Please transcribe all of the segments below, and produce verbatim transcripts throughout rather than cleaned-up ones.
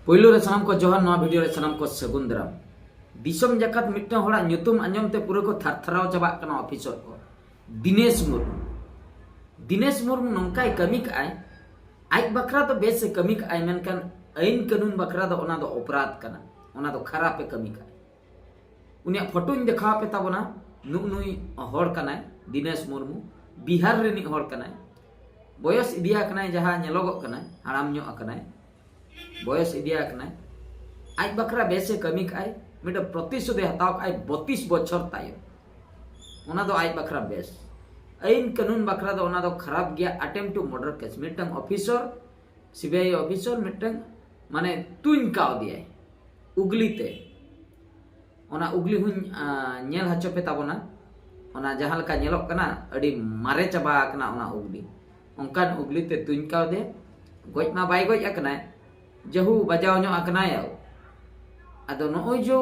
ᱯᱳᱭᱞᱳ ᱨᱮ ᱥᱟᱱᱟᱢ ᱠᱚ ᱡᱚᱦᱟᱨ, ᱱᱚᱣᱟ ᱵᱷᱤᱰᱤᱭᱳ ᱨᱮ ᱥᱟᱱᱟᱢ ᱠᱚ ᱥᱟᱹᱜᱩᱱ ᱫᱟᱨᱟᱢ᱾ ᱫᱤᱥᱚᱢ ᱡᱟᱠᱟᱛ ᱢᱤᱫᱴᱟᱝ ᱦᱚᱲᱟᱜ ᱧᱩᱛᱩᱢ ᱟᱸᱡᱚᱢ ᱛᱮ ᱯᱩᱨᱟᱹ ᱠᱚ ᱛᱷᱟᱨ ᱛᱷᱟᱨᱟᱣ ᱪᱟᱵᱟᱜ ᱠᱟᱱᱟ ᱚᱯᱷᱤᱥᱚᱨ ᱠᱚ᱾ ᱫᱤᱱᱮᱥ ᱢᱩᱨᱢᱩ, ᱫᱤᱱᱮᱥ ᱢᱩᱨᱢᱩ ᱱᱚᱝᱠᱟᱭ ᱠᱟᱹᱢᱤ ᱠᱟᱜᱼᱟᱭ, ᱟᱡ ᱵᱟᱠᱷᱨᱟ ᱫᱚ ᱵᱮᱥ ᱮ ᱠᱟᱹᱢᱤ ᱠᱟᱜᱼᱟᱭ, ᱢᱮᱱᱠᱷᱟᱱ ᱟᱹᱭᱤᱱ ᱠᱟᱹᱱᱩᱱ ᱵᱟᱠᱷᱨᱟ ᱫᱚ ᱚᱱᱟ ᱫᱚ ᱚᱯᱨᱟᱫᱷ ᱠᱟᱱᱟ, ᱚᱱᱟ ᱫᱚ ᱠᱷᱟᱨᱟᱯ ᱮ ᱠᱟᱹᱢᱤ ᱠᱟᱜᱼᱟᱭ᱾ ᱩᱱᱤᱭᱟᱜ ᱯᱷᱳᱴᱳᱧ ᱫᱮᱠᱷᱟᱣ ᱟᱯᱮ ᱛᱟᱵᱚᱱᱟ᱾ ᱱᱩᱜ ᱱᱩᱭ ᱦᱚᱲ ᱠᱟᱱᱟᱭ ᱫᱤᱱᱮᱥ ᱢᱩᱨᱢᱩ, ᱵᱤᱦᱟᱨ ᱨᱤᱱᱤᱡ ᱦᱚᱲ ᱠᱟᱱᱟᱭ, ᱵᱚᱭᱚᱥ ᱤᱫᱤᱭᱟ ᱠᱟᱱᱟᱭ, ᱡᱟᱦᱟᱸ ᱧᱮᱞᱚᱜᱚᱜ ᱠᱟᱱᱟᱭ ᱦᱟᱲᱟᱢ ᱧᱚᱜ ᱟᱠᱟᱱᱟᱭ, ᱵᱚᱭᱚᱥ ᱤᱫᱤᱭᱟ ᱠᱟᱱᱟᱭ᱾ ᱟᱡ ᱵᱟᱠᱷᱨᱟ ᱵᱮᱥ ᱮ ᱠᱟᱹᱢᱤ ᱠᱟᱜᱼᱟᱭ, ᱢᱤᱫᱴᱟᱝ ᱯᱨᱚᱛᱤᱥᱳᱫᱷ ᱮ ᱦᱟᱛᱟᱣ ᱠᱟᱜᱼᱟᱭ ᱵᱚᱛᱤᱥ ᱵᱚᱪᱷᱚᱨ ᱛᱟᱭᱚᱢ᱾ ᱚᱱᱟ ᱫᱚ ᱟᱡ ᱵᱟᱠᱷᱨᱟ ᱵᱮᱥ᱾ ᱟᱹᱭᱤᱱ ᱠᱟᱹᱱᱩᱱ ᱵᱟᱠᱷᱨᱟ ᱫᱚ ᱚᱱᱟ ᱫᱚ ᱠᱷᱟᱨᱟᱯ ᱜᱮᱭᱟ᱾ Attempt to murder case, ᱢᱤᱫᱴᱟᱝ ᱚᱯᱷᱤᱥᱚᱨ, ᱥᱤᱵᱤᱟᱭ ᱚᱯᱷᱤᱥᱚᱨ ᱢᱤᱫᱴᱟᱝ ᱢᱟᱱᱮ ᱛᱩᱧ ᱠᱟᱣᱫᱮᱭᱟᱭ ᱩᱜᱽᱞᱤ ᱛᱮ᱾ ᱚᱱᱟ ᱩᱜᱽᱞᱤ ᱦᱚᱸᱧ, ᱟ, ᱧᱮᱞ ᱦᱚᱪᱚ ᱯᱮ ᱛᱟᱵᱚᱱᱟ᱾ ᱚᱱᱟ ᱡᱟᱦᱟᱸ ᱞᱮᱠᱟ ᱧᱮᱞᱚᱜ ᱠᱟᱱᱟ, ᱟᱹᱰᱤ ᱢᱟᱨᱮ ᱪᱟᱵᱟ ᱟᱠᱟᱱᱟ ᱚᱱᱟ ᱩᱜᱽᱞᱤ᱾ ᱚᱱᱠᱟᱱ ᱩᱜᱽᱞᱤ ᱛᱮ ᱛᱩᱧ ᱠᱟᱣᱫᱮ᱾ ᱜᱚᱡ ᱢᱟ ᱵᱟᱭ ᱜᱚᱡ ᱟᱠᱟᱱᱟᱭ, ᱡᱟᱹᱦᱩ ᱵᱟᱡᱟᱣ ᱧᱚᱜ ᱟᱠᱟᱱᱟᱭ᱾ ᱟᱫᱚ ᱱᱚᱜᱼᱚᱭ ᱡᱮ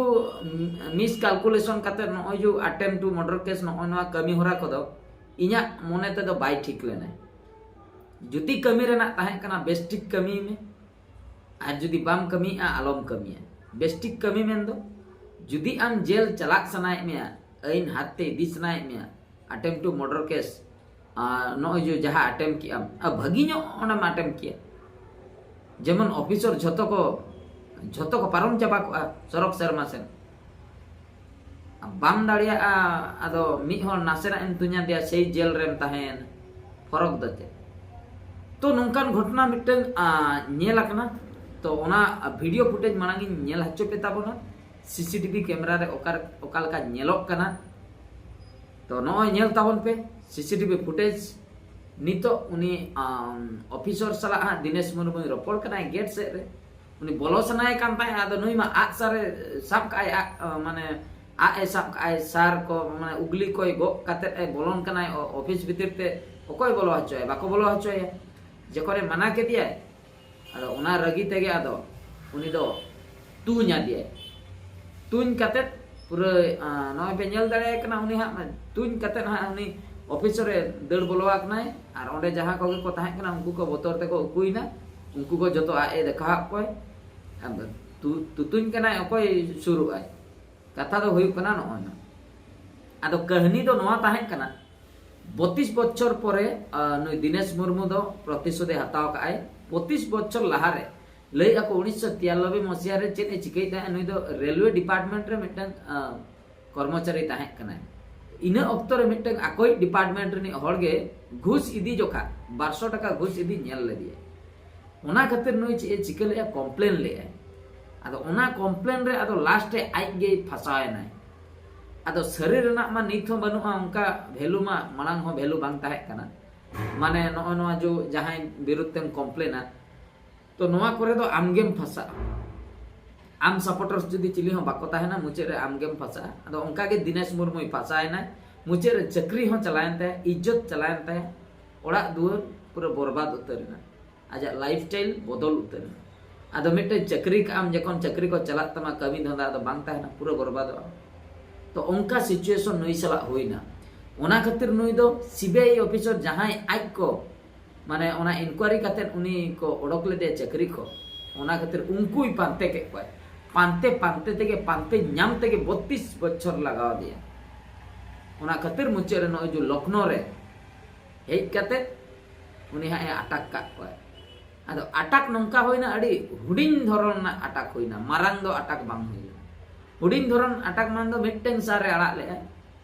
miscalculation ᱠᱟᱛᱮ ᱱᱚᱜᱼᱚᱭ ᱡᱮ attempt to murder case, ᱱᱚᱜᱼᱚᱭ ᱱᱚᱣᱟ ᱠᱟᱹᱢᱤ ᱦᱚᱨᱟ ᱠᱚᱫᱚ ᱤᱧᱟᱹᱜ ᱢᱚᱱᱮ ᱛᱮᱫᱚ ᱵᱟᱭ ᱴᱷᱤᱠ ᱞᱮᱱᱟᱭ᱾ ᱡᱩᱫᱤ ᱠᱟᱹᱢᱤ ᱨᱮᱱᱟᱜ ᱛᱟᱦᱮᱸ ᱠᱟᱱᱟ, ᱵᱮᱥ ᱴᱷᱤᱠ ᱠᱟᱹᱢᱤᱭ ᱢᱮ, ᱟᱨ ᱡᱩᱫᱤ ᱵᱟᱢ ᱠᱟᱹᱢᱤᱭᱮᱫᱼᱟ, ᱟᱞᱚᱢ ᱠᱟᱹᱢᱤᱭᱟ᱾ ᱵᱮᱥ ᱴᱷᱤᱠ ᱠᱟᱹᱢᱤ ᱢᱮᱱᱫᱚ, ᱡᱩᱫᱤ ᱟᱢ ᱡᱮᱞ ᱪᱟᱞᱟᱜ ᱥᱟᱱᱟᱭᱮᱫ ᱢᱮᱭᱟ, ᱟᱹᱭᱤᱱ ᱦᱟᱛ ᱛᱮ ᱤᱫᱤ ᱥᱟᱱᱟᱭᱮᱫ ᱢᱮᱭᱟ, attempt to murder case, ᱟᱨ ᱱᱚᱜᱼᱚᱭ ᱡᱮ ᱡᱟᱦᱟᱸ attempt ᱠᱮᱜ ᱟᱢ, ᱟᱨ ᱵᱷᱟᱹᱜᱤ ᱧᱚᱜ ᱚᱸᱰᱮᱢ attempt ᱠᱮᱭᱟ᱾ ᱡᱮᱢᱚᱱ ᱚᱯᱷᱤᱥᱚᱨ ᱡᱷᱚᱛᱚ ᱠᱚ, ᱡᱷᱚᱛᱚ ᱠᱚ ᱯᱟᱨᱚᱢ ᱪᱟᱵᱟ ᱠᱚᱜᱼᱟ ᱥᱚᱨᱚᱠ ᱥᱮᱨᱢᱟ ᱥᱮᱱ᱾ ᱵᱟᱢ ᱫᱟᱲᱮᱭᱟᱜᱼᱟ, ᱟᱫᱚ ᱢᱤᱫ ᱦᱚᱲ ᱱᱟᱥᱮᱱᱟᱜ ᱮᱢ ᱛᱩᱧᱟᱫᱮᱭᱟ, ᱥᱮᱭ ᱡᱮᱞ ᱨᱮᱢ ᱛᱟᱦᱮᱸᱭᱮᱱᱟ᱾ ᱯᱷᱚᱨᱚᱠ ᱫᱚ ᱪᱮᱫ? ᱛᱚ, ᱱᱚᱝᱠᱟᱱ ᱜᱷᱚᱴᱚᱱᱟ ᱢᱤᱫᱴᱟᱝ, ᱟ, ᱧᱮᱞ ᱟᱠᱟᱱᱟ᱾ ᱛᱚ, ᱚᱱᱟ video footage ᱢᱟᱲᱟᱝ ᱤᱧ ᱧᱮᱞ ᱦᱚᱪᱚ ᱯᱮ ᱛᱟᱵᱚᱱᱟ᱾ CCTV camera ᱨᱮ ᱚᱠᱟ, ᱚᱠᱟ ᱞᱮᱠᱟ ᱧᱮᱞᱚᱜ ᱠᱟᱱᱟ᱾ ᱛᱚ, ᱱᱚᱜᱼᱚᱭ ᱧᱮᱞ ᱛᱟᱵᱚᱱ ᱯᱮ CCTV footage᱾ ᱱᱤᱛᱚᱜ ᱩᱱᱤ, ᱟᱢ, ᱚᱯᱷᱤᱥᱚᱨ ᱥᱟᱞᱟᱜ ᱦᱟᱸᱜ ᱫᱤᱱᱮᱥ ᱢᱩᱨᱢᱩᱭ ᱨᱚᱯᱚᱲ ᱠᱟᱱᱟᱭ ᱜᱮᱴ ᱥᱮᱫ ᱨᱮ᱾ ᱩᱱᱤ ᱵᱚᱞᱚ ᱥᱟᱱᱟᱭᱮ ᱠᱟᱱ ᱛᱟᱦᱮᱸᱫ, ᱟᱫᱚ ᱱᱩᱭ ᱢᱟ ᱟᱜ ᱥᱟᱨᱮ ᱥᱟᱵ ᱠᱟᱜᱼᱟᱭ, ᱟᱜ, ᱢᱟᱱᱮ ᱟᱜ ᱮ ᱥᱟᱵ ᱠᱟᱜᱼᱟᱭ, ᱥᱟᱨ ᱠᱚ, ᱢᱟᱱᱮ ᱩᱜᱽᱞᱤ ᱠᱚᱭ ᱜᱚᱜ ᱠᱟᱛᱮᱫ ᱮ ᱵᱚᱞᱚᱱ ᱠᱟᱱᱟᱭ ᱚ-, ᱚᱯᱷᱤᱥ ᱵᱷᱤᱛᱤᱨ ᱛᱮ᱾ ᱚᱠᱚᱭ ᱵᱚᱞᱚ ᱦᱚᱪᱚᱭᱟ? ᱵᱟᱠᱚ ᱵᱚᱞᱚ ᱦᱚᱪᱚᱭᱟ᱾ ᱡᱚᱠᱷᱚᱱᱮ ᱢᱟᱱᱟ ᱠᱮᱫᱮᱭᱟᱭ, ᱟᱫᱚ ᱚᱱᱟ ᱨᱟᱹᱜᱤ ᱛᱮᱜᱮ ᱟᱫᱚ ᱩᱱᱤ ᱫᱚ ᱛᱩᱧ ᱟᱫᱮᱭᱟᱭ᱾ ᱛᱩᱧ ᱠᱟᱛᱮᱫ ᱯᱩᱨᱟᱹ, ᱟᱸ, ᱱᱚᱜᱼᱚᱭ ᱯᱮ ᱧᱮᱞ ᱫᱟᱲᱮᱭᱟᱭ ᱠᱟᱱᱟ, ᱩᱱᱤ ᱦᱟᱸᱜ ᱛᱩᱧ ᱠᱟᱛᱮᱫ ᱦᱟᱸᱜ ᱩᱱᱤ ᱚᱯᱷᱤᱥ ᱨᱮ ᱫᱟᱹᱲ ᱵᱚᱞᱚ ᱟᱠᱟᱱᱟᱭ᱾ ᱟᱨ ᱚᱸᱰᱮ ᱡᱟᱦᱟᱸ ᱠᱚᱜᱮ ᱠᱚ ᱛᱟᱦᱮᱸ ᱠᱟᱱᱟ, ᱩᱱᱠᱩ ᱠᱚ ᱵᱚᱛᱚᱨ ᱛᱮᱠᱚ ᱩᱠᱩᱭᱮᱱᱟ᱾ ᱩᱱᱠᱩ ᱠᱚ ᱡᱚᱛᱚ ᱟᱡ ᱮ ᱫᱮᱠᱷᱟᱣᱟᱫ ᱠᱚᱣᱟᱭ᱾ ᱟᱫᱚ ᱛᱩ- ᱛᱩᱛᱩᱧ ᱠᱟᱱᱟᱭ, ᱚᱠᱚᱭ ᱥᱩᱨᱩᱜ ᱟᱭ? ᱠᱟᱛᱷᱟ ᱫᱚ ᱦᱩᱭᱩᱜ ᱠᱟᱱᱟ ᱱᱚᱜᱼᱚᱭ ᱱᱟ᱾ ᱟᱫᱚ ᱠᱟᱹᱦᱱᱤ ᱫᱚ ᱱᱚᱣᱟ ᱛᱟᱦᱮᱸ ᱠᱟᱱᱟ, ᱵᱚᱛᱤᱥ ᱵᱚᱪᱷᱚᱨ ᱯᱚᱨᱮ, ᱟ, ᱱᱩᱭ ᱫᱤᱱᱮᱥ ᱢᱩᱨᱢᱩ ᱫᱚ ᱯᱨᱚᱛᱤᱥᱳᱫᱷ ᱮ ᱦᱟᱛᱟᱣ ᱠᱟᱜᱼᱟᱭ᱾ ᱵᱚᱛᱤᱥ ᱵᱚᱪᱷᱚᱨ ᱞᱟᱦᱟᱨᱮ, ᱞᱟᱹᱭ ᱟᱠᱚ ᱩᱱᱤᱥᱥᱚ ᱛᱤᱨᱟᱱᱚᱵᱵᱳᱭ ᱢᱚᱥᱤᱦᱟ ᱨᱮ ᱪᱮᱫ ᱮ ᱪᱤᱠᱟᱹᱭᱮᱫ ᱛᱟᱦᱮᱸᱫ, ᱱᱩᱭ ᱫᱚ ᱨᱮᱞᱣᱮ ᱰᱤᱯᱟᱨᱴᱢᱮᱱᱴ ᱨᱮ ᱢᱤᱫᱴᱟᱝ, ᱟ, ᱠᱚᱨᱢᱚᱪᱟᱨᱤ ᱛᱟᱦᱮᱸ ᱠᱟᱱᱟᱭ᱾ ᱤᱱᱟᱹ ᱚᱠᱛᱚ ᱨᱮ ᱢᱤᱫᱴᱟᱝ ᱟᱠᱚᱭᱤᱡ ᱰᱤᱯᱟᱨᱴᱢᱮᱱᱴ ᱨᱤᱱᱤᱡ ᱦᱚᱲ ᱜᱮ ᱜᱷᱩᱥ ᱤᱫᱤ ᱡᱚᱠᱷᱟ ᱵᱟᱨᱥᱚ ᱴᱟᱠᱟ ᱜᱷᱩᱥ ᱤᱫᱤ ᱧᱮᱞ ᱞᱮᱫᱮᱭᱟᱭ᱾ ᱚᱱᱟ ᱠᱷᱟᱹᱛᱤᱨ ᱱᱩᱭ ᱪᱮᱫ ᱮ ᱪᱤᱠᱟᱹ ᱞᱮᱫᱼᱟ, ᱠᱚᱢᱯᱞᱮᱱ ᱞᱮᱫᱼᱟᱭ᱾ ᱟᱫᱚ ᱚᱱᱟ ᱠᱚᱢᱯᱞᱮᱱ ᱨᱮ ᱟᱫᱚ ᱞᱟᱥᱴ ᱨᱮ ᱟᱡ ᱜᱮᱭ ᱯᱷᱟᱥᱟᱣ ᱮᱱᱟᱭ᱾ ᱟᱫᱚ ᱥᱟᱹᱨᱤ ᱨᱮᱱᱟᱜ ᱢᱟ ᱱᱤᱛ ᱦᱚᱸ ᱵᱟᱹᱱᱩᱜᱼᱟ, ᱚᱱᱠᱟ ᱵᱷᱮᱞᱩ ᱢᱟ ᱢᱟᱲᱟᱝ ᱦᱚᱸ ᱵᱷᱮᱞᱩ ᱵᱟᱝ ᱛᱟᱦᱮᱸ ᱠᱟᱱᱟ᱾ ᱢᱟᱱᱮ ᱱᱚᱜᱼᱚ ᱱᱚᱣᱟ ᱡᱚ ᱡᱟᱦᱟᱸᱭ ᱵᱤᱨᱩᱫᱷ ᱛᱮᱢ ᱠᱚᱢᱯᱞᱮᱱᱟ, ᱛᱚ ᱱᱚᱣᱟ ᱠᱚᱨᱮ ᱫᱚ ᱟᱢᱜᱮᱢ ᱯᱷᱟᱥᱟᱜᱼᱟ᱾ ᱟᱢ ᱥᱟᱯᱳᱨᱴᱟᱨᱥ ᱡᱩᱫᱤ ᱪᱤᱞᱤ ᱦᱚᱸ ᱵᱟᱠᱚ ᱛᱟᱦᱮᱱᱟ, ᱢᱩᱪᱟᱹᱫ ᱨᱮ ᱟᱢᱜᱮᱢ ᱯᱷᱟᱥᱟᱜᱼᱟ᱾ ᱟᱫᱚ ᱚᱱᱠᱟ ᱜᱮ ᱫᱤᱱᱮᱥ ᱢᱩᱨᱢᱩᱭ ᱯᱷᱟᱥᱟᱣ ᱮᱱᱟᱭ᱾ ᱢᱩᱪᱟᱹᱫ ᱨᱮ ᱪᱟᱹᱠᱨᱤ ᱦᱚᱸ ᱪᱟᱞᱟᱣᱮᱱ ᱛᱟᱭᱟ, ᱤᱡᱽᱡᱚᱛ ᱪᱟᱞᱟᱣᱮᱱ ᱛᱟᱭᱟ, ᱚᱲᱟᱜ ᱫᱩᱣᱟᱹᱨ ᱯᱩᱨᱟᱹ ᱵᱚᱨᱵᱟᱫ ᱩᱛᱟᱹᱨ ᱮᱱᱟ, ᱟᱡᱟᱜ ᱞᱟᱭᱤᱯᱷ ᱥᱴᱟᱭᱤᱞ ᱵᱚᱫᱚᱞ ᱩᱛᱟᱹᱨ ᱮᱱᱟ᱾ ᱟᱫᱚ ᱢᱤᱫᱴᱮᱱ ᱪᱟᱹᱠᱨᱤ ᱠᱟᱜ ᱟᱢ, ᱡᱚᱠᱷᱚᱱ ᱪᱟᱹᱠᱨᱤ ᱠᱚ ᱪᱟᱞᱟᱜ ᱛᱟᱢᱟ, ᱠᱟᱹᱢᱤ ᱫᱷᱟᱱᱫᱟ ᱟᱫᱚ ᱵᱟᱝ ᱛᱟᱦᱮᱱᱟ, ᱯᱩᱨᱟᱹ ᱵᱚᱨᱵᱟᱫᱚᱜᱼᱟ᱾ ᱛᱚ ᱚᱱᱠᱟ ᱥᱤᱪᱩᱭᱮᱥᱚᱱ ᱱᱩᱭ ᱥᱟᱞᱟᱜ ᱦᱩᱭᱱᱟ᱾ ᱚᱱᱟ ᱠᱷᱟᱹᱛᱤᱨ ᱱᱩᱭ ᱫᱚ ᱥᱤᱵᱤᱟᱭ ᱚᱯᱷᱤᱥᱟᱨ ᱡᱟᱦᱟᱸᱭ ᱟᱡ ᱠᱚ, ᱢᱟᱱᱮ ᱚᱱᱟ ᱤᱱᱠᱩᱭᱟᱨᱤ ᱠᱟᱛᱮᱫ ᱩᱱᱤ ᱠᱚ ᱚᱰᱚᱠ ᱞᱮᱫᱮᱭᱟ ᱪᱟᱹᱠᱨᱤ ᱠᱚ, ᱚᱱᱟ ᱠᱷᱟᱹᱛᱤᱨ ᱩᱱᱠᱩᱭ ᱯᱟᱱᱛᱮ ᱠᱮᱫ ᱠᱚᱣᱟᱭ᱾ ᱯᱟᱱᱛᱮ ᱯᱟᱱᱛᱮ ᱛᱮᱜᱮ, ᱯᱟᱱᱛᱮ ᱧᱟᱢ ᱛᱮᱜᱮ ᱵᱚᱛᱤᱥ ᱵᱚᱪᱷᱚᱨ ᱞᱟᱜᱟᱣ ᱟᱫᱮᱭᱟ᱾ ᱚᱱᱟ ᱠᱷᱟᱹᱛᱤᱨ ᱢᱩᱪᱟᱹᱫ ᱨᱮ ᱱᱚᱜᱼᱚᱭ ᱡᱮ ᱞᱚᱠᱷᱱᱚ ᱨᱮ ᱦᱮᱡ ᱠᱟᱛᱮᱫ ᱩᱱᱤ ᱦᱟᱸᱜ ᱮ ᱟᱴᱟᱠ ᱠᱟᱜ ᱠᱚᱣᱟᱭ᱾ ᱟᱫᱚ ᱟᱴᱟᱠ ᱱᱚᱝᱠᱟ ᱦᱩᱭᱱᱟ, ᱟᱹᱰᱤ ᱦᱩᱰᱤᱧ ᱫᱷᱚᱨᱚᱱ ᱨᱮᱱᱟᱜ ᱟᱴᱟᱠ ᱦᱩᱭᱱᱟ, ᱢᱟᱨᱟᱝ ᱫᱚ ᱟᱴᱟᱠ ᱵᱟᱝ ᱦᱩᱭ ᱞᱮᱱᱟ᱾ ᱦᱩᱰᱤᱧ ᱫᱷᱚᱨᱚᱱ ᱟᱴᱟᱠ ᱢᱟᱱ ᱫᱚ ᱢᱤᱫᱴᱟᱝ ᱥᱟᱨ ᱮ ᱟᱲᱟᱜ ᱞᱮᱫᱼᱟ,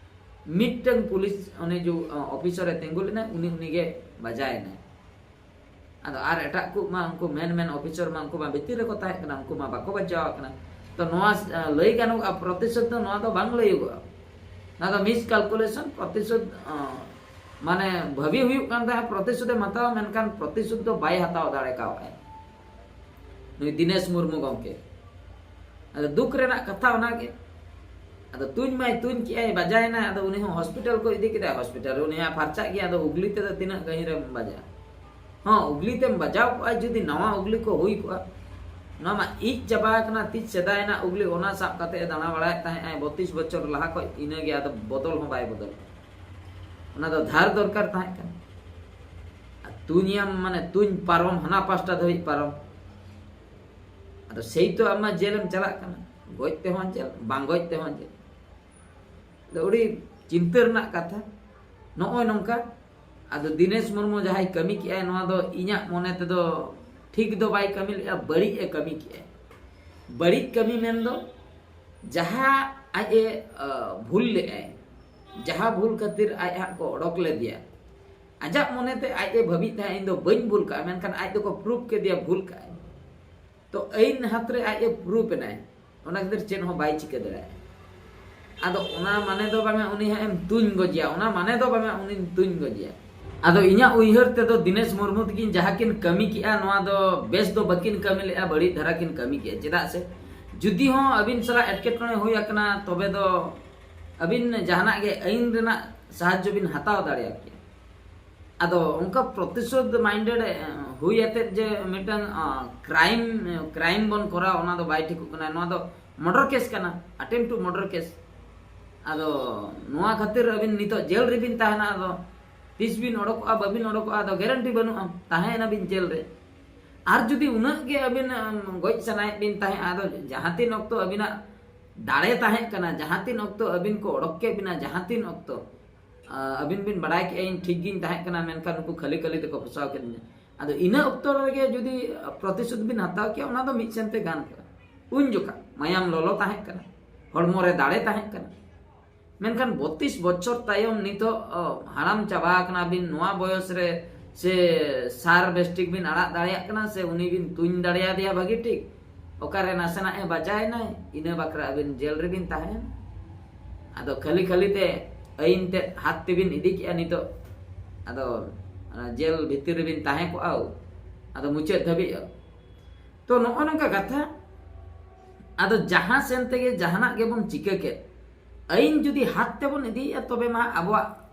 ᱢᱤᱫᱴᱟᱝ ᱯᱩᱞᱤᱥ ᱚᱱᱮ ᱡᱮ, ᱚ, ᱚᱯᱷᱤᱥᱟᱨ ᱮ ᱛᱤᱸᱜᱩ ᱞᱮᱱᱟ, ᱩᱱᱤ ᱩᱱᱤᱜᱮ ᱵᱟᱡᱟᱭᱮᱱᱟᱭ᱾ ᱟᱫᱚ ᱟᱨ ᱮᱴᱟᱜ ᱠᱚ ᱢᱟ, ᱩᱱᱠᱩ ᱢᱮᱱ ᱢᱮᱱ ᱚᱯᱷᱤᱥᱟᱨ ᱢᱟ ᱩᱱᱠᱩ ᱢᱟ ᱵᱷᱤᱛᱤᱨ ᱨᱮᱠᱚ ᱛᱟᱦᱮᱸ ᱠᱟᱱᱟ, ᱩᱱᱠᱩ ᱢᱟ ᱵᱟᱠᱚ ᱵᱟᱡᱟᱣ ᱟᱠᱟᱱᱟ᱾ ᱛᱚ ᱱᱚᱣᱟ, ᱟ, ᱞᱟᱹᱭ ᱜᱟᱱᱚᱜᱼᱟ, ᱯᱨᱚᱛᱤᱥᱳᱫᱷ ᱫᱚ ᱱᱚᱣᱟ ᱫᱚ ᱵᱟᱝ ᱞᱟᱹᱭᱚᱜᱚᱜᱼᱟ, ᱱᱚᱣᱟ ᱫᱚ ᱢᱤᱥ ᱠᱟᱞᱠᱩᱞᱮᱥᱚᱱ᱾ ᱯᱨᱚᱛᱤᱥᱳᱫᱷ, ᱟ, ᱢᱟᱱᱮ ᱵᱷᱟᱹᱵᱤ ᱦᱩᱭᱩᱜ ᱠᱟᱱ ᱛᱟᱦᱮᱸᱫ ᱯᱨᱚᱛᱤᱥᱳᱫᱷ ᱮ ᱦᱟᱛᱟᱣᱟ, ᱢᱮᱱᱠᱷᱟᱱ ᱯᱨᱚᱛᱤᱥᱳᱫᱷ ᱫᱚ ᱵᱟᱭ ᱦᱟᱛᱟᱣ ᱫᱟᱲᱮ ᱠᱟᱣᱫᱟᱭ ᱱᱩᱭ ᱫᱤᱱᱮᱥ ᱢᱩᱨᱢᱩ ᱜᱚᱢᱠᱮ᱾ ᱟᱫᱚ ᱫᱩᱠ ᱨᱮᱱᱟᱜ ᱠᱟᱛᱷᱟ ᱚᱱᱟᱜᱮ᱾ ᱟᱫᱚ ᱛᱩᱧ ᱢᱟᱭ ᱛᱩᱧ ᱠᱮᱜᱼᱟᱭ, ᱵᱟᱡᱟᱭᱮᱱᱟᱭ, ᱟᱫᱚ ᱩᱱᱤ ᱦᱚᱸ ᱦᱚᱥᱯᱤᱴᱟᱞ ᱠᱚ ᱤᱫᱤ ᱠᱮᱫᱟ, ᱦᱚᱥᱯᱤᱴᱟᱞ ᱨᱮ ᱩᱱᱤ ᱦᱚᱸ ᱯᱷᱟᱨᱪᱟᱜ ᱜᱮᱭᱟ᱾ ᱟᱫᱚ ᱩᱜᱽᱞᱤ ᱛᱮᱫᱚ ᱛᱤᱱᱟᱹᱜ ᱜᱟᱹᱦᱤᱨ ᱨᱮᱢ ᱵᱟᱡᱟᱜᱼᱟ? ᱦᱚᱸ, ᱩᱜᱽᱞᱤ ᱛᱮᱢ ᱵᱟᱡᱟᱣ ᱠᱚᱜᱼᱟ, ᱡᱩᱫᱤ ᱱᱟᱣᱟ ᱩᱜᱽᱞᱤ ᱠᱚ ᱦᱩᱭ ᱠᱚᱜᱼᱟ᱾ ᱱᱚᱣᱟ ᱢᱟ ᱤᱡ ᱪᱟᱵᱟ ᱟᱠᱟᱱᱟ, ᱛᱤᱥ ᱥᱮᱫᱟᱭ ᱨᱮᱱᱟᱜ ᱩᱜᱽᱞᱤ, ᱚᱱᱟ ᱥᱟᱵ ᱠᱟᱛᱮ ᱮ ᱫᱟᱬᱟ ᱵᱟᱲᱟᱭᱮᱫ ᱛᱟᱦᱮᱸᱜ ᱟᱭ ᱵᱚᱛᱤᱥ ᱵᱚᱪᱷᱚᱨ ᱞᱟᱦᱟ ᱠᱷᱚᱡ, ᱤᱱᱟᱹᱜᱮ, ᱟᱫᱚ ᱵᱚᱫᱚᱞ ᱦᱚᱸ ᱵᱟᱭ ᱵᱚᱫᱚᱞ᱾ ᱚᱱᱟ ᱫᱚ ᱫᱷᱟᱨ ᱫᱚᱨᱠᱟᱨ ᱛᱟᱦᱮᱸ ᱠᱟᱱᱟ᱾ ᱟᱨ ᱛᱩᱧᱟᱢ ᱢᱟᱱᱮ ᱛᱩᱧ ᱯᱟᱨᱚᱢ, ᱦᱟᱱᱟ ᱯᱟᱥᱴᱟ ᱫᱷᱟᱹᱵᱤᱡ ᱯᱟᱨᱚᱢ᱾ ᱟᱨ ᱛᱚ ᱥᱮᱭ ᱛᱚ ᱟᱢ ᱢᱟ ᱡᱮᱞᱮᱢ ᱪᱟᱞᱟᱜ ᱠᱟᱱᱟ, ᱜᱚᱡ ᱛᱮᱦᱚᱸ ᱡᱮᱞ, ᱵᱟᱝ ᱜᱚᱡ ᱛᱮᱦᱚᱸ ᱡᱮᱞ᱾ ᱟᱫᱚ ᱟᱹᱰᱤ ᱪᱤᱱᱛᱟᱹ ᱨᱮᱱᱟᱜ ᱠᱟᱛᱷᱟ᱾ ᱱᱚᱜᱼᱚᱭ ᱱᱚᱝᱠᱟ᱾ ᱟᱫᱚ ᱫᱤᱱᱮᱥ ᱢᱩᱨᱢᱩ ᱡᱟᱦᱟᱸᱭ ᱠᱟᱹᱢᱤ ᱠᱮᱜᱼᱟᱭ, ᱱᱚᱣᱟ ᱫᱚ ᱤᱧᱟᱹᱜ ᱢᱚᱱᱮ ᱛᱮᱫᱚ ᱴᱷᱤᱠ ᱫᱚ ᱵᱟᱭ ᱠᱟᱹᱢᱤ ᱞᱮᱜᱼᱟ, ᱵᱟᱹᱲᱤᱡ ᱮ ᱠᱟᱹᱢᱤ ᱠᱮᱜᱼᱟᱭ᱾ ᱵᱟᱹᱲᱤᱡ ᱠᱟᱹᱢᱤ ᱢᱮᱱᱫᱚ ᱡᱟᱦᱟᱸ ᱟᱡ ᱮ, ᱟ, ᱵᱷᱩᱞ ᱞᱮᱜᱼᱟᱭ, ᱡᱟᱦᱟᱸ ᱵᱷᱩᱞ ᱠᱷᱟᱹᱛᱤᱨ ᱟᱡ ᱦᱟᱸᱜ ᱠᱚ ᱚᱰᱚᱠ ᱞᱮᱫᱮᱭᱟ, ᱟᱡᱟᱜ ᱢᱚᱱᱮᱛᱮ ᱟᱡ ᱮ ᱵᱷᱟᱹᱵᱤᱭᱮᱫ ᱛᱟᱦᱮᱸᱫ, "ᱤᱧ ᱫᱚ ᱵᱟᱹᱧ ᱵᱷᱩᱞ ᱠᱟᱜᱼᱟ", ᱢᱮᱱᱠᱷᱟᱱ ᱟᱡ ᱫᱚᱠᱚ ᱯᱨᱩᱯ ᱠᱮᱫᱮᱭᱟ ᱵᱷᱩᱞ ᱠᱟᱜᱼᱟᱭ᱾ ᱛᱚ ᱟᱹᱭᱤᱱ ᱦᱟᱛ ᱨᱮ ᱟᱡ ᱮ ᱯᱨᱩᱯ ᱮᱱᱟᱭ, ᱚᱱᱟ ᱠᱷᱟᱹᱛᱤᱨ ᱪᱮᱫ ᱦᱚᱸ ᱵᱟᱭ ᱪᱤᱠᱟᱹ ᱫᱟᱲᱮᱭᱟᱜᱼᱟ᱾ ᱟᱫᱚ ᱚᱱᱟ ᱢᱟᱱᱮ ᱫᱚ ᱵᱟᱝᱟ ᱩᱱᱤ ᱦᱟᱸᱜ ᱮᱢ ᱛᱩᱧ ᱜᱚᱡᱮᱭᱟ, ᱚᱱᱟ ᱢᱟᱱᱮ ᱫᱚ ᱵᱟᱝᱟ ᱩᱱᱤᱢ ᱛᱩᱧ ᱜᱚᱡᱮᱭᱟ᱾ ᱟᱫᱚ ᱤᱧᱟᱹᱜ ᱩᱭᱦᱟᱹᱨ ᱛᱮᱫᱚ ᱫᱤᱱᱮᱥ ᱢᱩᱨᱢᱩ ᱛᱟᱹᱠᱤᱱ ᱡᱟᱦᱟᱸ ᱠᱤᱱ ᱠᱟᱹᱢᱤ ᱠᱮᱜᱼᱟ, ᱱᱚᱣᱟ ᱫᱚ ᱵᱮᱥ ᱫᱚ ᱵᱟᱹᱠᱤᱱ ᱠᱟᱹᱢᱤ ᱞᱮᱜᱼᱟ, ᱵᱟᱹᱲᱤᱡ ᱫᱷᱟᱨᱟ ᱠᱤᱱ ᱠᱟᱹᱢᱤ ᱠᱮᱜᱼᱟ᱾ ᱪᱮᱫᱟᱜ ᱥᱮ ᱡᱩᱫᱤ ᱦᱚᱸ ᱟᱹᱵᱤᱱ ᱥᱟᱞᱟᱜ ᱮᱴᱠᱮᱴᱚᱬᱮ ᱦᱩᱭ ᱟᱠᱟᱱᱟ, ᱛᱚᱵᱮ ᱫᱚ ᱟᱹᱵᱤᱱ ᱡᱟᱦᱟᱱᱟᱜ ᱜᱮ ᱟᱹᱭᱤᱱ ᱨᱮᱱᱟᱜ ᱥᱟᱦᱟᱡᱽᱡᱚ ᱵᱤᱱ ᱦᱟᱛᱟᱣ ᱫᱟᱲᱮᱭᱟᱜ ᱜᱮᱭᱟ᱾ ᱟᱫᱚ ᱚᱱᱠᱟ ᱯᱨᱚᱛᱤᱥᱳᱫᱷ ᱢᱟᱭᱤᱱᱰᱮᱰ ᱦᱩᱭ ᱟᱛᱮᱫ ᱡᱮ ᱢᱤᱫᱴᱟᱝ ᱠᱨᱟᱭᱤᱢ, ᱠᱨᱟᱭᱤᱢ ᱵᱚᱱ ᱠᱚᱨᱟᱣ, ᱚᱱᱟ ᱫᱚ ᱵᱟᱭ ᱴᱷᱤᱠᱚᱜ ᱠᱟᱱᱟ᱾ ᱱᱚᱣᱟ ᱫᱚ ᱢᱟᱨᱰᱟᱨ ᱠᱮᱥ ᱠᱟᱱᱟ, ᱟᱴᱮᱢᱯᱴ ᱴᱩ ᱢᱟᱨᱰᱟᱨ ᱠᱮᱥ᱾ ᱟᱫᱚ ᱱᱚᱣᱟ ᱠᱷᱟᱹᱛᱤᱨ ᱟᱹᱵᱤᱱ ᱱᱤᱛᱚᱜ ᱡᱮᱞ ᱨᱮᱵᱤᱱ ᱛᱟᱦᱮᱱᱟ᱾ ᱟᱫᱚ ᱛᱤᱥ ᱵᱤᱱ ᱚᱰᱚᱠᱚᱜᱼᱟ, ᱵᱟᱹᱵᱤᱱ ᱚᱰᱚᱠᱚᱜᱼᱟ, ᱟᱫᱚ ᱜᱮᱨᱮᱱᱴᱤ ᱵᱟᱹᱱᱩᱜᱼᱟ, ᱛᱟᱦᱮᱸᱭᱮᱱᱟᱵᱤᱱ ᱡᱮᱞ ᱨᱮ᱾ ᱟᱨ ᱡᱩᱫᱤ ᱩᱱᱟᱹᱜ ᱜᱮ ᱟᱹᱵᱤᱱ, ᱩᱢ, ᱜᱚᱡ ᱥᱟᱱᱟᱭᱮᱫ ᱵᱤᱱ ᱛᱟᱦᱮᱸᱫ, ᱟᱫᱚ ᱡᱟᱦᱟᱸ ᱛᱤᱱ ᱚᱠᱛᱚ ᱟᱹᱵᱤᱱᱟᱜ ᱫᱟᱲᱮ ᱛᱟᱦᱮᱸ ᱠᱟᱱᱟ, ᱡᱟᱦᱟᱸ ᱛᱤᱱ ᱚᱠᱛᱚ ᱟᱹᱵᱤᱱ ᱠᱚ ᱚᱰᱚᱠ ᱠᱮᱫ ᱵᱤᱱᱟ, ᱡᱟᱦᱟᱸ ᱛᱤᱱ ᱚᱠᱛᱚ, ᱟ, ᱟᱹᱵᱤᱱ ᱵᱤᱱ ᱵᱟᱲᱟᱭ ᱠᱮᱫᱼᱟ ᱤᱧ ᱴᱷᱤᱠ ᱜᱤᱧ ᱛᱟᱦᱮᱸ ᱠᱟᱱᱟ, ᱢᱮᱱᱠᱷᱟᱱ ᱱᱩᱠᱩ ᱠᱷᱟᱹᱞᱤ ᱠᱷᱟᱹᱞᱤ ᱛᱮᱠᱚ ᱯᱷᱟᱸᱥᱟᱣ ᱠᱮᱫᱤᱧᱟ, ᱟᱫᱚ ᱤᱱᱟᱹ ᱚᱠᱛᱚ ᱨᱮᱜᱮ ᱡᱩᱫᱤ ᱯᱨᱚᱛᱤᱥᱳᱫᱷ ᱵᱤᱱ ᱦᱟᱛᱟᱣ ᱠᱮᱭᱟ, ᱚᱱᱟ ᱫᱚ ᱢᱤᱫ ᱥᱮᱱᱛᱮ ᱜᱟᱱ ᱠᱚᱜᱼᱟ᱾ ᱩᱱ ᱡᱚᱠᱷᱟ ᱢᱟᱭᱟᱢ ᱞᱚᱞᱚ ᱛᱟᱦᱮᱸ ᱠᱟᱱᱟ, ᱦᱚᱲᱢᱚ ᱨᱮ ᱫᱟᱲᱮ ᱛᱟᱦᱮᱸ ᱠᱟᱱᱟ᱾ ᱢᱮᱱᱠᱷᱟᱱ ᱵᱚᱛᱤᱥ ᱵᱚᱪᱷᱚᱨ ᱛᱟᱭᱚᱢ ᱱᱤᱛᱚᱜ, ᱚ, ᱦᱟᱲᱟᱢ ᱪᱟᱵᱟ ᱟᱠᱟᱱᱟ ᱵᱤᱱ, ᱱᱚᱣᱟ ᱵᱚᱭᱚᱥ ᱨᱮ ᱥᱮ ᱥᱟᱨ ᱵᱮᱥᱴᱷᱤᱠ ᱵᱤᱱ ᱟᱲᱟᱜ ᱫᱟᱲᱮᱭᱟᱜ ᱠᱟᱱᱟ, ᱥᱮ ᱩᱱᱤ ᱵᱤᱱ ᱛᱩᱧ ᱫᱟᱲᱮᱭᱟᱫᱮᱭᱟ ᱵᱷᱟᱹᱜᱤ ᱴᱷᱤᱠ, ᱚᱠᱟᱨᱮ ᱱᱟᱥᱮᱱᱟᱜ ᱮ ᱵᱟᱡᱟᱭᱮᱱᱟᱭ, ᱤᱱᱟᱹ ᱵᱟᱠᱷᱨᱟ ᱟᱹᱵᱤᱱ ᱡᱮᱞ ᱨᱮᱵᱤᱱ ᱛᱟᱦᱮᱸᱭᱮᱱᱟ᱾ ᱟᱫᱚ ᱠᱷᱟᱹᱞᱤ ᱠᱷᱟᱹᱞᱤ ᱛᱮ ᱟᱹᱭᱤᱱ ᱛᱮᱫ ᱦᱟᱛ ᱛᱮᱵᱤᱱ ᱤᱫᱤ ᱠᱮᱜᱼᱟ ᱱᱤᱛᱚᱜ, ᱟᱫᱚ ᱚᱱᱟ ᱡᱮᱞ ᱵᱷᱤᱛᱤᱨ ᱨᱮᱵᱤᱱ ᱛᱟᱦᱮᱸ ᱠᱚᱜᱼᱟ, ᱟᱫᱚ ᱢᱩᱪᱟᱹᱫ ᱫᱷᱟᱹᱵᱤᱡ᱾ ᱛᱚ ᱱᱚᱜᱼᱚ ᱱᱚᱝᱠᱟ ᱠᱟᱛᱷᱟ᱾ ᱟᱫᱚ ᱡᱟᱦᱟᱸ ᱥᱮᱱ ᱛᱮᱜᱮ ᱡᱟᱦᱟᱱᱟᱜ ᱜᱮᱵᱚᱱ ᱪᱤᱠᱟᱹ ᱠᱮᱫ, ᱟᱹᱭᱤᱱ ᱡᱩᱫᱤ ᱦᱟᱛ ᱛᱮᱵᱚᱱ ᱤᱫᱤᱭᱮᱫᱼᱟ, ᱛᱚᱵᱮ ᱢᱟ ᱟᱵᱚᱣᱟᱜ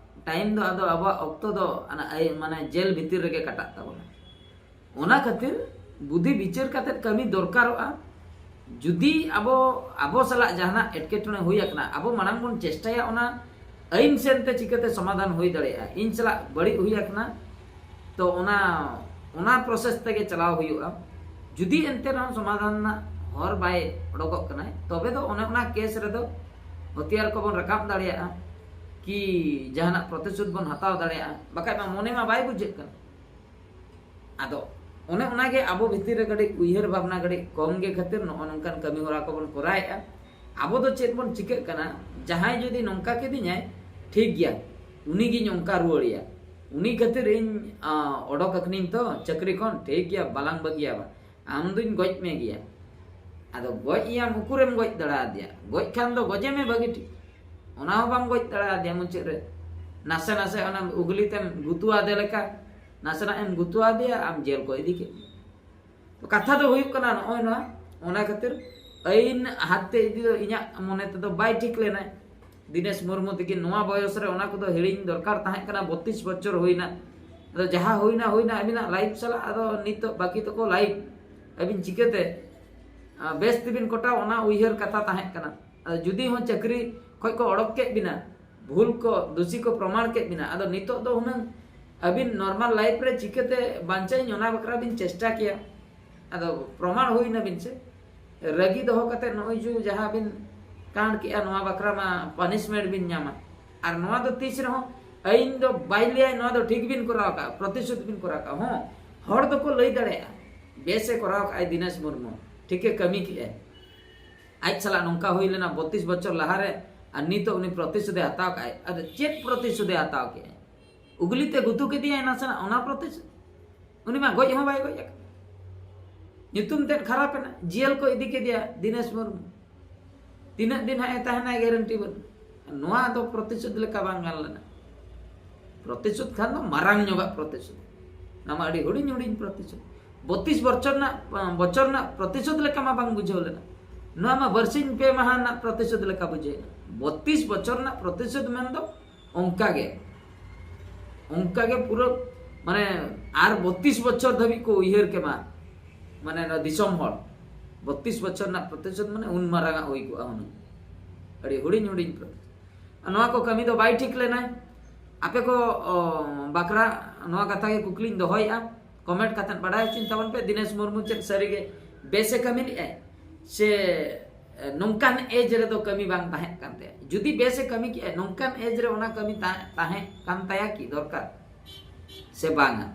ᱴᱟᱭᱤᱢ ᱫᱚ, ᱟᱫᱚ ᱟᱵᱚᱣᱟᱜ ᱚᱠᱛᱚ ᱫᱚ ᱚᱱᱟ ᱟᱹᱭ-, ᱢᱟᱱᱮ ᱡᱮᱞ ᱵᱷᱤᱛᱤᱨ ᱨᱮᱜᱮ ᱠᱟᱴᱟᱜ ᱛᱟᱵᱚᱱᱟ᱾ ᱚᱱᱟ ᱠᱷᱟᱹᱛᱤᱨ ᱵᱩᱫᱷᱤ ᱵᱤᱪᱟᱹᱨ ᱠᱟᱛᱮᱫ ᱠᱟᱹᱢᱤ ᱫᱚᱨᱠᱟᱨᱚᱜᱼᱟ᱾ ᱡᱩᱫᱤ ᱟᱵᱚ, ᱟᱵᱚ ᱥᱟᱞᱟᱜ ᱡᱟᱦᱟᱱᱟᱜ ᱮᱴᱠᱮᱴᱚᱬᱮ ᱦᱩᱭ ᱟᱠᱟᱱᱟ, ᱟᱵᱚ ᱢᱟᱲᱟᱝ ᱵᱚᱱ ᱪᱮᱥᱴᱟᱭᱟ ᱚᱱᱟ ᱟᱹᱭᱤᱱ ᱥᱮᱱ ᱛᱮ ᱪᱤᱠᱟᱹᱛᱮ ᱥᱚᱢᱟᱫᱷᱟᱱ ᱦᱩᱭ ᱫᱟᱲᱮᱭᱟᱜᱼᱟ᱾ ᱤᱧ ᱥᱟᱞᱟᱜ ᱵᱟᱹᱲᱤᱡ ᱦᱩᱭ ᱟᱠᱟᱱᱟ, ᱛᱚ ᱚᱱᱟ, ᱚᱱᱟ ᱯᱨᱚᱥᱮᱥ ᱛᱮᱜᱮ ᱪᱟᱞᱟᱣ ᱦᱩᱭᱩᱜᱼᱟ᱾ ᱡᱩᱫᱤ ᱮᱱᱛᱮ ᱨᱮᱦᱚᱸ ᱥᱚᱢᱟᱫᱷᱟᱱ ᱨᱮᱱᱟᱜ ᱦᱚᱨ ᱵᱟᱭ ᱚᱰᱚᱠᱚᱜ ᱠᱟᱱᱟᱭ, ᱛᱚᱵᱮ ᱫᱚ ᱚᱱᱮ ᱚᱱᱟ ᱠᱮᱥ ᱨᱮᱫᱚ ᱦᱟᱹᱛᱭᱟᱹᱨ ᱠᱚᱵᱚᱱ ᱨᱟᱠᱟᱵ ᱫᱟᱲᱮᱭᱟᱜᱼᱟ, ᱠᱤ ᱡᱟᱦᱟᱱᱟᱜ ᱯᱨᱚᱛᱤᱥᱳᱫᱷ ᱵᱚᱱ ᱦᱟᱛᱟᱣ ᱫᱟᱲᱮᱭᱟᱜᱼᱟ᱾ ᱵᱟᱠᱷᱟᱡ ᱢᱟ ᱢᱚᱱᱮ ᱢᱟ ᱵᱟᱭ ᱵᱩᱡᱷᱟᱹᱜ ᱠᱟᱱᱟ᱾ ᱟᱫᱚ ᱚᱱᱮ ᱚᱱᱟᱜᱮ ᱟᱵᱚ ᱵᱷᱤᱛᱤᱨ ᱨᱮ ᱠᱟᱹᱴᱤᱡ ᱩᱭᱦᱟᱹᱨ ᱵᱷᱟᱵᱽᱱᱟ ᱠᱟᱹᱴᱤᱡ ᱠᱚᱢ ᱜᱮ ᱠᱷᱟᱹᱛᱤᱨ ᱱᱚᱜᱼᱚ ᱱᱚᱝᱠᱟᱱ ᱠᱟᱹᱢᱤ ᱦᱚᱨᱟ ᱠᱚᱵᱚᱱ ᱠᱚᱨᱟᱣᱮᱫᱼᱟ᱾ ᱟᱵᱚ ᱫᱚ ᱪᱮᱫ ᱵᱚᱱ ᱪᱤᱠᱟᱹᱜ ᱠᱟᱱᱟ, ᱡᱟᱦᱟᱸᱭ ᱡᱩᱫᱤ ᱱᱚᱝᱠᱟ ᱠᱤᱫᱤᱧᱟᱭ, ᱴᱷᱤᱠ ᱜᱮᱭᱟ, ᱩᱱᱤᱜᱤᱧ ᱚᱱᱠᱟ ᱨᱩᱣᱟᱹᱲᱮᱭᱟ, ᱩᱱᱤ ᱠᱷᱟᱹᱛᱤᱨ ᱤᱧ ᱟ, ᱚᱰᱚᱠ ᱟᱹᱠᱷᱨᱤᱧ ᱛᱚ ᱪᱟᱹᱠᱨᱤ ᱠᱷᱚᱱ, ᱴᱷᱤᱠ ᱜᱮᱭᱟ, ᱵᱟᱞᱟᱝ ᱵᱟᱹᱜᱤᱭᱟ ᱵᱟ, ᱟᱢ ᱫᱩᱧ ᱜᱚᱡ ᱢᱮ ᱜᱮᱭᱟ᱾ ᱟᱫᱚ ᱜᱚᱡ ᱮᱭᱟᱢ, ᱩᱠᱩᱨᱮᱢ ᱜᱚᱡ ᱫᱟᱲᱮ ᱟᱫᱮᱭᱟ? ᱜᱚᱡ ᱠᱷᱟᱱ ᱫᱚ ᱜᱚᱡᱮ ᱢᱮ ᱵᱷᱟᱹᱜᱤ ᱴᱷᱤᱠ, ᱚᱱᱟ ᱦᱚᱸ ᱵᱟᱢ ᱜᱚᱡ ᱫᱟᱲᱮ ᱟᱫᱮᱭᱟ᱾ ᱢᱩᱪᱟᱹᱫ ᱨᱮ ᱱᱟᱥᱮ ᱱᱟᱥᱮ ᱚᱱᱟ ᱩᱜᱽᱞᱤ ᱛᱮᱢ ᱜᱩᱛᱩ ᱟᱫᱮ ᱞᱮᱠᱟ, ᱱᱟᱥᱮᱱᱟᱜ ᱮᱢ ᱜᱩᱛᱩ ᱟᱫᱮᱭᱟ, ᱟᱢ ᱡᱮᱞ ᱠᱚ ᱤᱫᱤ ᱠᱮᱫ ᱢᱮᱭᱟ᱾ ᱛᱚ ᱠᱟᱛᱷᱟ ᱫᱚ ᱦᱩᱭᱩᱜ ᱠᱟᱱᱟ ᱱᱚᱜᱼᱚᱭ ᱱᱚᱣᱟ, ᱚᱱᱟ ᱠᱷᱟᱹᱛᱤᱨ ᱟᱹᱭᱤᱱ ᱦᱟᱛ ᱛᱮ ᱤᱫᱤ ᱫᱚ ᱤᱧᱟᱹᱜ ᱢᱚᱱᱮ ᱛᱮᱫᱚ ᱵᱟᱭ ᱴᱷᱤᱠ ᱞᱮᱱᱟ᱾ ᱫᱤᱱᱮᱥ ᱢᱩᱨᱢᱩ ᱛᱤᱠᱤᱱ ᱱᱚᱣᱟ ᱵᱚᱭᱚᱥ ᱨᱮ ᱚᱱᱟ ᱠᱚᱫᱚ ᱦᱤᱲᱤᱧ ᱫᱚᱨᱠᱟᱨ ᱛᱟᱦᱮᱸ ᱠᱟᱱᱟ, ᱵᱚᱛᱛᱤᱥ ᱵᱚᱪᱷᱚᱨ ᱦᱩᱭᱱᱟ᱾ ᱟᱫᱚ ᱡᱟᱦᱟᱸ ᱦᱩᱭᱱᱟ ᱦᱩᱭᱱᱟ, ᱟᱹᱵᱤᱱᱟᱜ ᱞᱟᱭᱤᱯᱷ ᱥᱟᱞᱟᱜ, ᱟᱫᱚ ᱱᱤᱛᱚᱜ ᱵᱟᱹᱠᱤ ᱛᱟᱠᱚ ᱞᱟᱭᱤᱯᱷ, ᱟᱹᱵᱤᱱ ᱪᱤᱠᱟᱹᱛᱮ ᱟ, ᱵᱮᱥ ᱛᱮᱵᱤᱱ ᱠᱚᱴᱟᱣ, ᱚᱱᱟ ᱩᱭᱦᱟᱹᱨ ᱠᱟᱛᱷᱟ ᱛᱟᱦᱮᱸ ᱠᱟᱱᱟ᱾ ᱟᱫᱚ ᱡᱩᱫᱤ ᱦᱚᱸ ᱪᱟᱹᱠᱨᱤ ᱠᱷᱚᱡ ᱠᱚ ᱚᱰᱚᱠ ᱠᱮᱫ ᱵᱤᱱᱟ, ᱵᱷᱩᱞ ᱠᱚ, ᱫᱩᱥᱤ ᱠᱚ ᱯᱨᱚᱢᱟᱬ ᱠᱮᱫ ᱵᱤᱱᱟ, ᱟᱫᱚ ᱱᱤᱛᱚᱜ ᱫᱚ ᱦᱩᱱᱟᱹᱝ ᱟᱹᱵᱤᱱ ᱱᱚᱨᱢᱟᱞ ᱞᱟᱭᱤᱯᱷ ᱨᱮ ᱪᱤᱠᱟᱹᱛᱮ ᱵᱟᱧᱪᱟᱣ ᱤᱧ, ᱚᱱᱟ ᱵᱟᱠᱷᱨᱟ ᱵᱤᱱ ᱪᱮᱥᱴᱟ ᱠᱮᱭᱟ᱾ ᱟᱫᱚ ᱯᱨᱚᱢᱟᱬ ᱦᱩᱭ ᱱᱟᱵᱤᱱ ᱥᱮ, ᱨᱟᱹᱜᱤ ᱫᱚᱦᱚ ᱠᱟᱛᱮ ᱱᱚᱜᱼᱚᱭ ᱡᱮ ᱡᱟᱦᱟᱸ ᱵᱤᱱ ᱠᱟᱸᱰ ᱠᱮᱜᱼᱟ, ᱱᱚᱣᱟ ᱵᱟᱠᱷᱨᱟ ᱢᱟ ᱯᱟᱱᱤᱥᱢᱮᱱᱴ ᱵᱤᱱ ᱧᱟᱢᱟ᱾ ᱟᱨ ᱱᱚᱣᱟ ᱫᱚ ᱛᱤᱥ ᱨᱮᱦᱚᱸ ᱟᱹᱭᱤᱱ ᱫᱚ ᱵᱟᱭ ᱞᱟᱹᱭᱟ ᱱᱚᱣᱟ ᱫᱚ ᱴᱷᱤᱠ ᱵᱤᱱ ᱠᱚᱨᱟᱣ ᱠᱟᱜᱼᱟ, ᱯᱨᱚᱛᱤᱥᱳᱫᱷ ᱵᱤᱱ ᱠᱚᱨᱟᱣ ᱠᱟᱜᱼᱟ᱾ ᱦᱚᱸ, ᱦᱚᱲ ᱫᱚᱠᱚ ᱞᱟᱹᱭ ᱫᱟᱲᱮᱭᱟᱜᱼᱟ ᱵᱮᱥᱮ ᱠᱚᱨᱟᱣ ᱠᱟᱜᱼᱟᱭ ᱫᱤᱱᱮᱥ ᱢᱩᱨᱢᱩ, ᱴᱷᱤᱠᱮ ᱠᱟᱹᱢᱤ ᱠᱮᱜᱼᱟᱭ, ᱟᱡ ᱥᱟᱞᱟᱜ ᱱᱚᱝᱠᱟ ᱦᱩᱭ ᱞᱮᱱᱟ ᱵᱚᱛᱛᱤᱥ ᱵᱚᱪᱷᱚᱨ ᱞᱟᱦᱟᱨᱮ, ᱟᱨ ᱱᱤᱛᱚᱜ ᱩᱱᱤ ᱯᱨᱚᱛᱤᱥᱳᱫᱷᱮ ᱦᱟᱛᱟᱣ ᱠᱟᱜᱼᱟᱭ᱾ ᱟᱫᱚ ᱪᱮᱫ ᱯᱨᱚᱛᱤᱥᱳᱫᱷᱮ ᱦᱟᱛᱟᱣ ᱠᱮᱜᱼᱟᱭ? ᱩᱜᱽᱞᱤ ᱛᱮ ᱜᱩᱛᱩ ᱠᱮᱫᱮᱭᱟᱭ ᱱᱟᱥᱮᱱᱟᱜ, ᱚᱱᱟ ᱯᱨᱚᱛᱤᱥᱳᱫᱷ? ᱩᱱᱤ ᱢᱟ ᱜᱚᱡ ᱦᱚᱸ ᱵᱟᱭ ᱜᱚᱡ ᱟᱠᱟᱱᱟ᱾ ᱧᱩᱛᱩᱢ ᱛᱮᱫ ᱠᱷᱟᱨᱟᱯ ᱮᱱᱟ, ᱡᱮᱞ ᱠᱚ ᱤᱫᱤ ᱠᱮᱫᱮᱭᱟ ᱫᱤᱱᱮᱥ ᱢᱩᱨᱢᱩ᱾ ᱛᱤᱱᱟᱹᱜ ᱫᱤᱱ ᱦᱟᱸᱜ ᱮ ᱛᱟᱦᱮᱱᱟ, ᱜᱮᱨᱮᱱᱴᱤ ᱵᱟᱹᱱᱩᱜ᱾ ᱱᱚᱣᱟ ᱫᱚ ᱯᱨᱚᱛᱤᱥᱳᱫᱷ ᱞᱮᱠᱟ ᱵᱟᱝ ᱜᱟᱱ ᱞᱮᱱᱟ᱾ ᱯᱨᱚᱛᱤᱥᱳᱫᱷ ᱠᱷᱟᱱ ᱫᱚ ᱢᱟᱨᱟᱝ ᱧᱚᱜᱟᱜ ᱯᱨᱚᱛᱤᱥᱳᱫᱷ, ᱱᱚᱣᱟ ᱢᱟ ᱟᱹᱰᱤ ᱦᱩᱰᱤᱧ ᱦᱩᱰᱤᱧ ᱯᱨᱚᱛᱤᱥᱳᱫᱷ᱾ ᱵᱚᱛᱛᱤᱥ ᱵᱚᱪᱷᱚᱨ ᱨᱮᱱᱟᱜ, ᱵᱚᱪᱷᱚᱨ ᱨᱮᱱᱟᱜ ᱯᱨᱚᱛᱤᱥᱳᱫᱷ ᱞᱮᱠᱟ ᱢᱟ ᱵᱟᱝ ᱵᱩᱡᱷᱟᱹᱣ ᱞᱮᱱᱟ᱾ ᱱᱚᱣᱟ ᱢᱟ ᱵᱟᱨᱥᱤᱧ ᱯᱮ ᱢᱟᱦᱟ ᱨᱮᱱᱟᱜ ᱯᱨᱚᱛᱤᱥᱳᱫᱷ ᱞᱮᱠᱟ ᱵᱩᱡᱷᱟᱹᱣ ᱮᱱᱟ᱾ ᱵᱚᱛᱛᱤᱥ ᱵᱚᱪᱷᱚᱨ ᱨᱮᱱᱟᱜ ᱯᱨᱚᱛᱤᱥᱳᱫᱷ ᱢᱮᱱᱫᱚ ᱚᱱᱠᱟ ᱜᱮ, ᱚᱱᱠᱟ ᱜᱮ ᱯᱩᱨᱟᱹ, ᱢᱟᱱᱮ, ᱟᱨ ᱵᱚᱛᱛᱤᱥ ᱵᱚᱪᱷᱚᱨ ᱫᱷᱟᱹᱵᱤᱡ ᱠᱚ ᱩᱭᱦᱟᱹᱨ ᱠᱮᱢᱟ, ᱢᱟᱱᱮ, ᱱᱚᱣᱟ ᱫᱤᱥᱚᱢ ᱦᱚᱲ᱾ ᱵᱚᱛᱛᱤᱥ ᱵᱚᱪᱷᱚᱨ ᱨᱮᱱᱟᱜ ᱯᱨᱚᱛᱤᱥᱳᱫᱷ ᱢᱟᱱᱮ ᱩᱱ ᱢᱟᱨᱟᱝᱟᱜ ᱦᱩᱭ ᱠᱚᱜᱼᱟ ᱦᱩᱱᱟᱹᱝ, ᱟᱹᱰᱤ ᱦᱩᱰᱤᱧ ᱦᱩᱰᱤᱧ ᱯᱨᱚᱛᱤᱥᱳᱫᱷ᱾ ᱱᱚᱣᱟ ᱠᱚ ᱠᱟᱹᱢᱤ ᱫᱚ ᱵᱟᱭ ᱴᱷᱤᱠ ᱞᱮᱱᱟᱭ᱾ ᱟᱯᱮ ᱠᱚ, ᱚ, ᱵᱟᱠᱷᱨᱟ ᱱᱚᱣᱟ ᱠᱟᱛᱷᱟ ᱜᱮ ᱠᱩᱠᱞᱤᱧ ᱫᱚᱦᱚᱭᱮᱫᱼᱟ᱾ ᱠᱚᱢᱮᱱᱴ ᱠᱟᱛᱮ ᱵᱟᱰᱟᱭ ᱦᱚᱪᱚᱧ ᱛᱟᱵᱚᱱ ᱯᱮ᱾ ᱫᱤᱱᱮᱥ ᱢᱩᱨᱢᱩ ᱪᱮᱫ ᱥᱟᱹᱨᱤᱜᱮ ᱵᱮᱥᱮ ᱠᱟᱹᱢᱤ ᱞᱮᱫᱼᱟᱭ ᱥᱮ ᱱᱚᱝᱠᱟᱱ ᱮᱡᱽ ᱨᱮᱫᱚ ᱠᱟᱹᱢᱤ ᱵᱟᱝ ᱛᱟᱦᱮᱸ ᱠᱟᱱ ᱛᱟᱭᱟ? ᱡᱩᱫᱤ ᱵᱮᱥᱮ ᱠᱟᱹᱢᱤ ᱠᱮᱫᱼᱟᱭ, ᱱᱚᱝᱠᱟᱱ ᱮᱡᱽ ᱨᱮ ᱚᱱᱟ ᱠᱟᱹᱢᱤ ᱛᱟ- ᱛᱟᱦᱮᱸ ᱠᱟᱱ ᱛᱟᱭᱟ ᱠᱤ ᱫᱚᱨᱠᱟᱨ ᱥᱮ ᱵᱟᱝᱟ?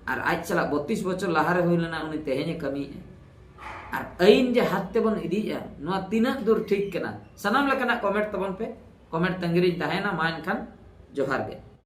ᱟᱨ ᱟᱡ ᱥᱟᱞᱟᱜ ᱵᱚᱛᱤᱥ ᱵᱚᱪᱷᱚᱨ ᱞᱟᱦᱟᱨᱮ ᱦᱩᱭ ᱞᱮᱱᱟ, ᱩᱱᱤ ᱛᱮᱦᱮᱧᱮ ᱠᱟᱹᱢᱤᱭᱮᱫᱼᱟ᱾ ᱟᱨ ᱟᱹᱭᱤᱱ ᱡᱮ ᱦᱟᱛ ᱛᱮᱵᱚᱱ ᱤᱫᱤᱭᱮᱫᱼᱟ, ᱱᱚᱣᱟ ᱛᱤᱱᱟᱹᱜ ᱫᱩᱨ ᱴᱷᱤᱠ ᱠᱟᱱᱟ? ᱥᱟᱱᱟᱢ ᱞᱮᱠᱟᱱᱟᱜ ᱠᱚᱢᱮᱱᱴ ᱛᱟᱵᱚᱱ ᱯᱮ᱾ ᱠᱚᱢᱮᱱᱴ ᱛᱟᱺᱜᱤ ᱨᱤᱧ ᱛᱟᱦᱮᱱᱟ᱾ ᱢᱟ ᱮᱱᱠᱷᱟᱱ ᱡᱚᱦᱟᱨ ᱜᱮ᱾